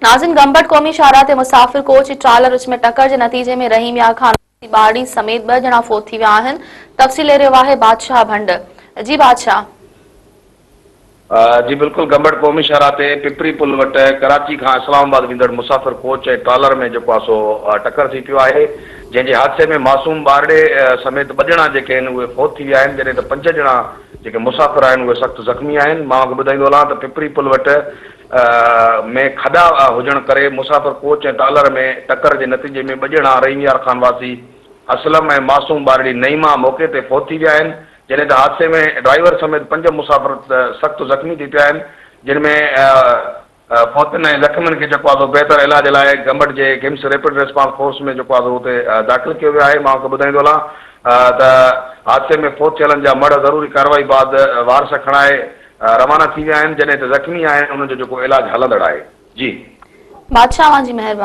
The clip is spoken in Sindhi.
ناظرين گمبٽ قومي شاهراهه تي مسافر ڪوچ ٽرالر وچ ۾ ٽڪر جي نتيجي ۾ رحيم يار خان واسي ٻارڙي سميت ٻه ڄڻا فوت ٿي ويا آهن تفصيل ڏئي رهيو آهي بادشاهه ڀنڊ جي بادشاهه. جي بلڪل گمبٽ قومي شاهراهه تي پپري پل وٽ ڪراچي کان اسلام آباد ويندڙ مسافر ڪوچ ۽ ٽرالر ۾ جيڪو آهي سو ٽڪر ٿي پيو آهي جنهن جي حادثي ۾ معصوم ٻارڙي سميت ٻه ڄڻا جيڪي آهن اهي فوت ٿي ويا آهن جڏهن ته پنج ڄڻا جيڪي مسافر آهن اهي سخت زخمي آهن مان اوهان کي ٻڌائيندو هلان ته پپري پل وٽ ۾ کڏا هجڻ ڪري مسافر ڪوچ ۽ ٽالر ۾ ٽڪر جي نتيجي ۾ ٻه ڄڻا رحيم يار خان واسي اسلم ۽ معصوم ٻارڙي نعيمه موقعي تي فوت ٿي ويا آهن جڏهن ته حادثي ۾ ڊرائيور سميت پنج مسافر سخت زخمي ٿي پيا آهن جن ۾ فوتين ۽ زخمين کي جيڪو آهي سو بهتر علاج لاء گمبٽ جي گمس ريپڊ ريسپانس فورس ۾ جيڪو آهي سو اتي داخل ڪيو ويو آهي مان اوهان کي ٻڌائيندو هلان ته حادثي ۾ فوت ٿيلن جا مڙهه ضروري ڪارروائي بعد وارث کڻائي روانا ٿي ويا آهن جڏهن ته زخمي آهن انهن جو جيڪو علاج هلندڙ آهي جي. بادشاهه اوهان جي مهرباني.